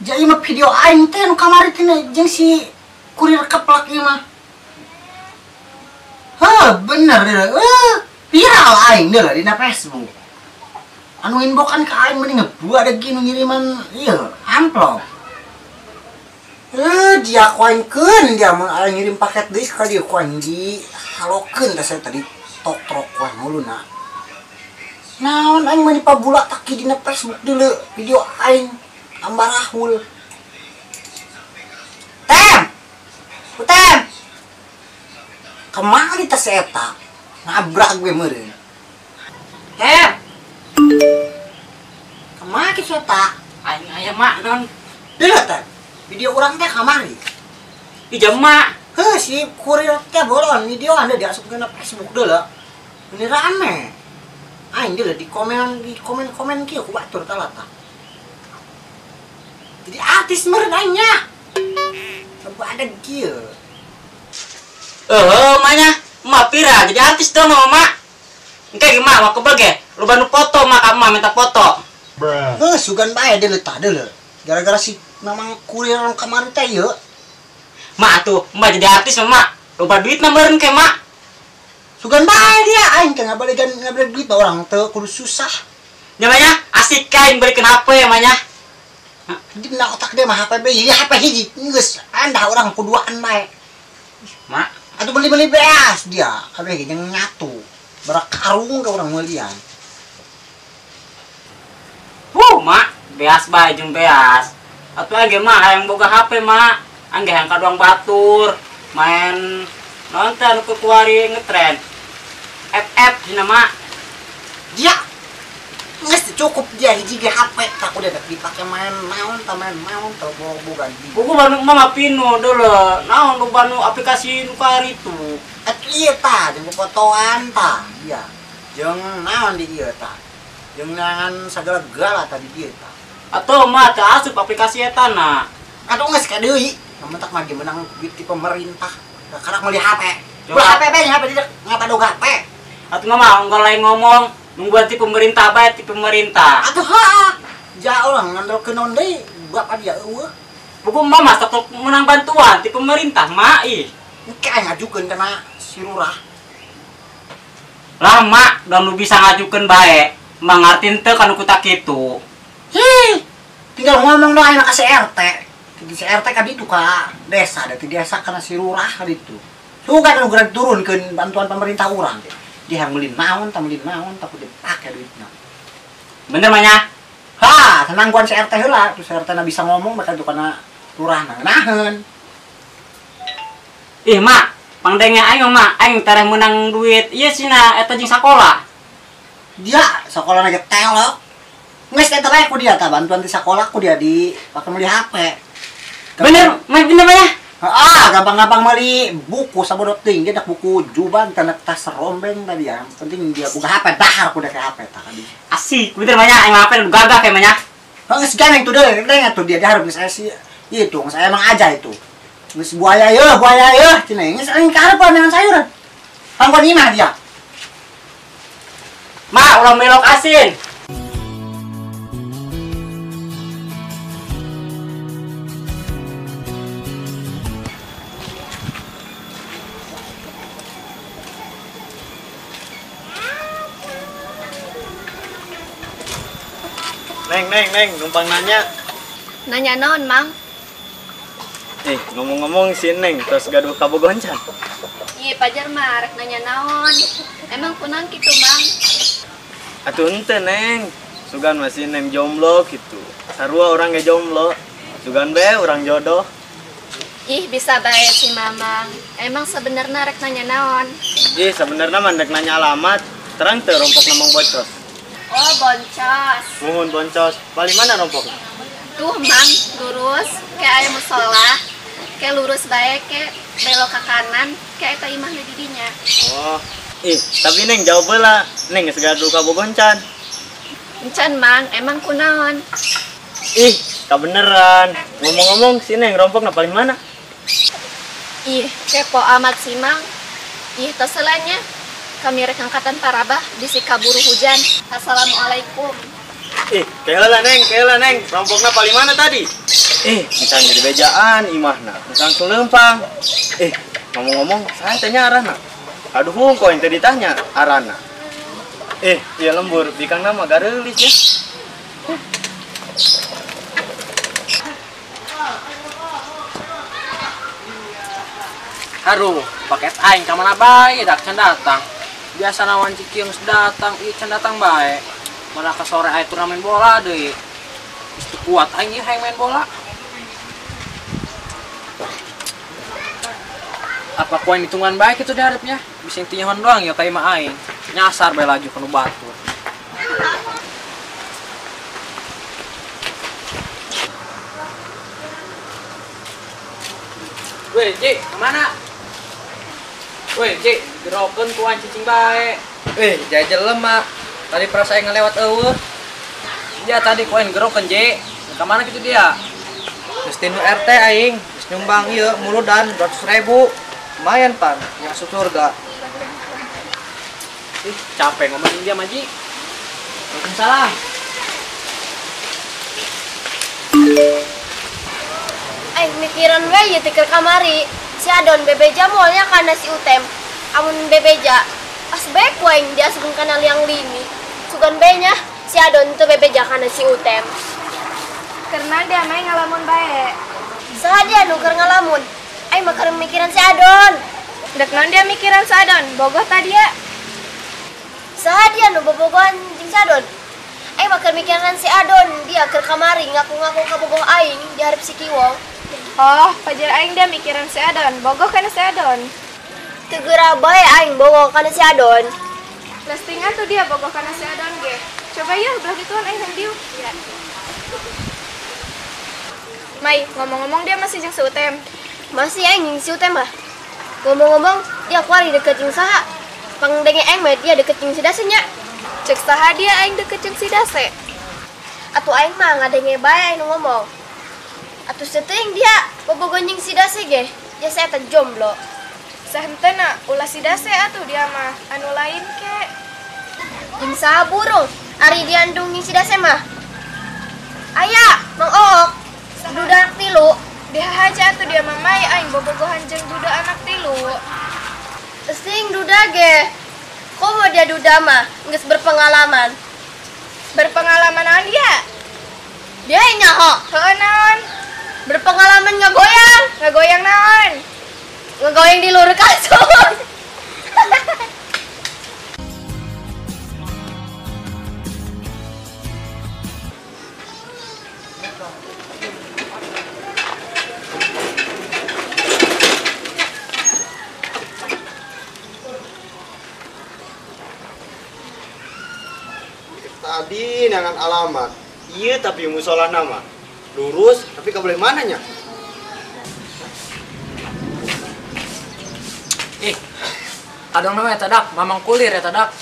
Jadi mah video aing teh nu kamari teh jeung si kurir keplak ieu mah. Heuh, bener deui. Viral aing deui dina Facebook. Anu inboxan ka aing mending ngebuat ada nu ngiriman ieu amplop. Dia koinkeun dia mun aing ngirim paket deui ka dieu ku aing di halokeun teh saya tadi tok trok ku aing muluna. Naon aing mah dipabulak taki dina Facebook deuleu video aing ambarahul. Tem. Tem. Kemari teh si eta nabrak gue meureun. Tem. Kemari si eta? Aing aya mak non. Deuleu teh. Video urang teh kamari. Di mak. Heuh si kurir teh bolon video anda diasupkeun na Facebook deuleu. Ini rame. Aing deuleu di komen-komen kieu ku batur talata. Jadi artis meureun aing nya. Coba ada kieu. Manya, emak pira jadi artis dong sama mak. Engke gimana mau kebel ge? Lu bantu foto mak, emak minta foto. Heuh, sugan bae deuleu tah deuleu. Gara-gara si memang kurir kamari teh ieu. Mak tuh, emak jadi artis mak. Loba duit mah meureun ke mak. Sugan bae dia aing teh ngabalikan ngabalik duit orang teu kudu susah. Nya mah asik kain berikan HP ya mah nya. Dina otak dia mah HP ieu HP hiji geus andah urang kuduaan bae. Mak, atuh beli-beli beas dia, kabeh ge nyatu. Berakarung ke urang meulian. Wuh, mak, beas bae jeung beas. Atuh aing ge mah hayang boga HP mak. Aing ge hayang kaduang batur, main nonton ku kuari ngetren. FF dina mak. Dia geus cukup dia hiji ge HP tak udah dipake main naon ta main naon teu boga di. Buku banu mah pino deuleu. Naon nu banu aplikasi nu karitu. Atuh ieu tah jeung fotoan tah dia. Jeung naon di ieu tah. Jeung neangan sagala-gala tadi dieu tah. Atuh mah teu asup aplikasi eta na. Atuh geus ka deui. Mentak mah ge menang duit ti pemerintah. Karak meuli HP. Meuli HP bae HP tidak ngapa dog HP. Atuh mah unggal lain ngomong nungguan ti pemerintah bae ti pemerintah. Atuh heuh. Jauh lah ngandelkeun naon deui bapak dia eueuh. Buku mah mah sok menang bantuan ti pemerintah mah ih. Engke aing ngajukeun kana si lurah. Lah mak dan lu bisa ngajukeun bae. Mangarti teu kanu kutak kitu. Hi. Tinggal ngomong doang aing ka si RT. Di si RT ka ditu ka desa, da ti desa kana si lurah ka ditu. Sugan anu geura diturunkeun bantuan pemerintah urang. Dia yang beli naon, tak beli naon, takut dipake duitnya. Bener mah nya? Ha, tenang guan si RT heula, tuh si RT na bisa ngomong bakal tuh kana lurah naheun. Ih, mak, pangdenge aing mah, aing tereh menang duit. Ieu sina eta jeung sakola. Dia sakola ge telok. Geus eta bae ku dia tah bantuan ti sakola ku dia dipake meuli HP. Bener, mah bener mah ya? Ah, gampang-gampang meuli buku sabodo teuing dia dak buku juban teh tas rombeng tadi ya. Penting dia buka HP dahar ku dek HP tah tadi. Asik, bener mah nya aing HP nu gagah kayak mah nya. Geus ganeng tuh deui, deui atuh dia dahar geus aya si itu, geus aya emang aja itu. Geus buaya yeuh cenah geus aing kaharepan dengan sayuran. Panggon imah dia. Mak, ulah melok asin. Neng, neng, neng, numpang nanya. Nanya naon, Mang? Ngomong-ngomong si Neng terus gaduh kabogohan can. Iya, pajar mah rek nanya naon. Emang kunaon kitu, Mang? Atuh henteu, Neng. Sugan masih Neng jomblo gitu. Sarua urang ge jomblo. Sugan be urang jodoh. Ih, bisa bae si Mamang. Emang sebenarnya rek nanya naon? Ih, sebenarnya mah rek nanya alamat. Terang teu rompok Mang Boncos. Oh, Boncos. Muhun Boncos. Paling mana rompok? Tuh, Mang, lurus kayak aya musola. Kayak lurus bae kayak belok ke kanan, kayak eta imahna di dinya. Oh. Ih, tapi Neng jauh heula. Neng geus gaduh kabogohan can. Encan, Mang, emang kunaon? Ih, kabeneran. Ngomong-ngomong, si Neng rompokna paling mana? Ih, kepo amat sih, Mang. Ih, terselanya. Kami rek angkatan parabah bisi kaburu hujan. Assalamualaikum. Keheula neng, rompokna paling mana tadi? Misalnya jadi bejaan imahna, langsung lempang. Ngomong-ngomong, saya tanya arahna. Aduh, kok yang tadi tanya arahna. Iya lembur, bikang nama gareulis ya. Haruh, paket aing ka mana bae dak can datang. Biasa nawan cikiung datang, ieu can datang bae. Malah ke sore aing turnamen bola deui. Geus teu kuat aing ieu hayang main bola. Apa ku aing hitungan bae kitu diharepnya? Bisa yang tinyahan doang ya ka imah aing. Nyasar bae laju ka nu batur. Weh, Ji, kemana? Weh, Ji, gerokeun ku aing cicing bae. Jajal lemah. Tadi perasaan ngelewat eueuh. Iya, tadi ku aing gerokeun, Ji. Kemana gitu dia? Geus tinu RT aing, geus nyumbang ieu muludan 200.000. Lumayan pan, masuk surga. Ih, capek ngomongin dia, Maji. Waalaikumsalam. Aing mikiran we ieu teh keur kamari. Si Adon bebeja moalnya kana si Utem. Amun bebeja as bae ku aing diasupkeun kana liang limi. Sugan bae nya si Adon teu bebeja kana si Utem. Karena dia main ngalamun bae. Saha dia nu keur ngalamun? Aing mah keur mikiran si Adon. Dek naon dia mikiran si Adon? Bogoh tadi ya. Saha dia nu bobogohan jeung si Adon? Aing mah keur mikiran si Adon, dia keur kamari ngaku-ngaku kabogoh aing di hareup si Kiwong. Oh, pajar aing dia mikiran si Adon, bogoh kana si Adon. Teu geura bae aing bogoh kana si Adon. Lestingan tuh dia bogoh kana si Adon ge. Coba ya belah gituan aing dieu. Ya. Mai, ngomong-ngomong dia masih jeung si Utem. Masih aing jeung si Utem mah. Ngomong-ngomong, dia kuari deket jeung saha? Pangdenge aing mah dia deket jeung si Dase nya. Cek saha dia aing deket jeung si Dase? Atuh aing mah ngadenge bae aing nu ngomong. Atuh seteuing dia bobogoh jeung si Dase ge, jasa eta jomblo. Sahenteuna ulah si Dase atuh dia mah, anu lain ke. Jeung saha burung? Ari diandung jeung si Dase mah. Aya, Mang Ook. Duda anak tilu. Dihaja atuh dia mah mai aing bobogohan jeung duda anak tilu. Sing duda ge. Komo dia duda mah geus berpengalaman. Berpengalaman naon dia? Dia nyaho. Heuh naon? Berpengalaman ngagoyang. Ngagoyang naon? Ngagoyang di luhur kasur. Tadi nangan alamat. Iya tapi musola nama. Lurus tapi ka boleh mananya? Kadang nama eta dak, mamang kulir eta dak.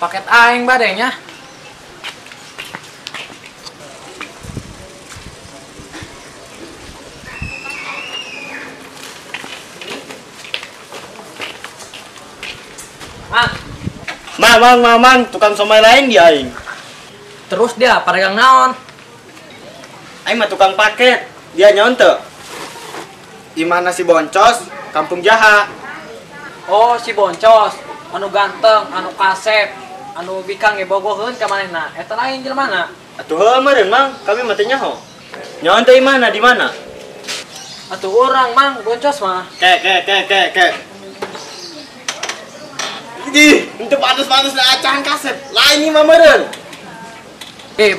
Paket aing bade nya. Mang. Mamang, tukang somai lain dia aing. Terus dia paregang naon? Aing mah tukang paket, dia nyaon teu? Imana si Boncos, Kampung Jaha. Oh, si Boncos, anu ganteng, anu kasep, anu bikang ge bogoheun ka manehna. Eta lain jelema na? Atuh heuh meureun, Mang, kami mah teu nyaho. Nyaon teh imahna di mana? Atuh urang, Mang, Boncos mah. Ke. Ih, untuk pantes-pantes acahan kasep. Lain imah meureun.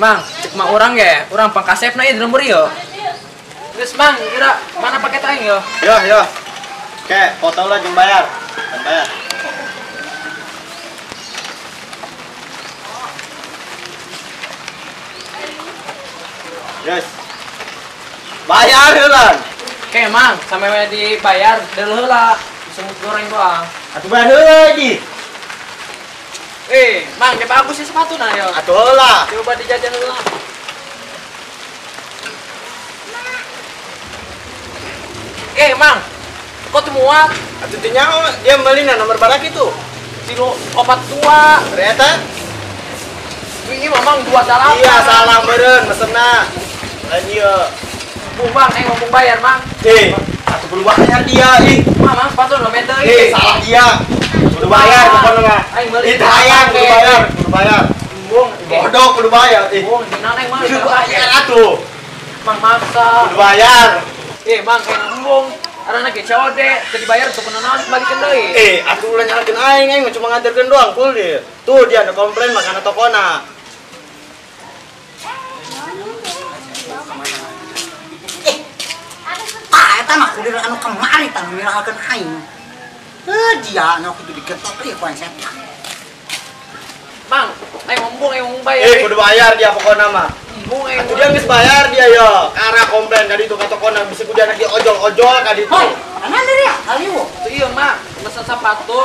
Mang, cek mah urang ge, urang pangkasepna ieu di lembur ieu. Geus, Mang, kira mana paket aing yo? Yo. Ke, foto lah jeung bayar. Bayar. Yes. Bayar heula. Oke, Mang, sampe we dibayar deuleu heula. Semut goreng doang. Atuh bayar heula di. Mang, dia bagus sih sepatu nah yo. Atuh heula. Coba dijajan heula. Mang, kok teu muat? Atuh teu nyaho, dia meulina nomor barak itu. 342. Ternyata Ini mamang 28. Iya, salah meureun mesenna. Lain ieu. Bu, Mang, aing ngomong bayar, Mang. Eh, atuh kudu bayar dia ih. Mamang sepatu nu beda Eh, salah dia. Kudu bayar pokona mah. Aing meuli. Ih, hayang kudu bayar, kudu bayar. Embung, Bodoh kudu bayar ih. Embung, dina aing mah. Kudu bayar atuh. Mang maksa. Kudu bayar. Eh, Mang, kayak embung. Arana ge COD, teu dibayar teu kunaon balikeun deui. Eh, atuh ulah nyalakeun aing, aing mah cuma nganterkeun doang kulir. Tuh dia ada komplain mah kana tokona. Eh, tah eta mah kulir anu kamari tah nu miralkeun aing. Eh, dia anu kudu digetok ieu ku aing setan. Mang, aing embung, aing ngomong bayar. Eh, kudu bayar dia pokona mah. Embung aing. Atuh dia geus bayar dia yo. Kara komplain ka ditu ka tokona bisa ku dia anak diojol-ojol ka ditu. Hoi, mana dia? Haliwo. Tuh iya, Mak, mesen sepatu,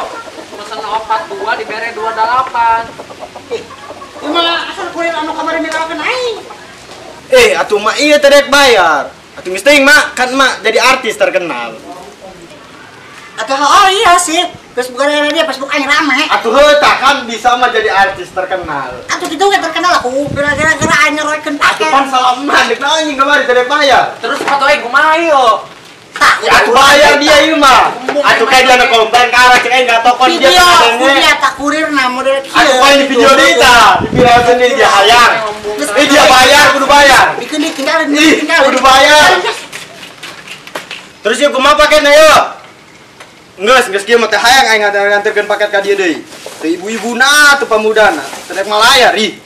mesen 42 dibere 28. Eh, ieu mah asal kurir anu kamari miralkeun aing. Eh, atuh mah iya teh rek bayar. Atuh geus teuing mak, kan mak jadi artis terkenal. Atuh oh iya sih. Facebook ada dia, Facebook aing rame. Atuh heuh tah kan bisa mah jadi artis terkenal. Atuh kitu ge terkenal aku gara-gara aing nyeroykeun Atuh paket. pan salah emak, dek naon anjing kamari teh rek bayar. Terus sepatu aing kumaha ieu? Tah, Ya atuh bayar dia ieu mah. Atuh kayak dia ada komplain ka arah cek aing ka tokon dia Video, kadangnya. dia tak kurirna model kieu. Atuh paling di video deui tah, diviralkeun deui dia hayang. Eh dia bayar, kudu bayar. Bikin ditinggalin, Ih, ditinggalin. kudu bayar. Terus yuk kumaha paketna yuk? Geus, geus kieu mah teh hayang aing nganterkeun paket ka dieu deui. Teu ibu-ibuna, teu pamudana, teu rek malayar ih.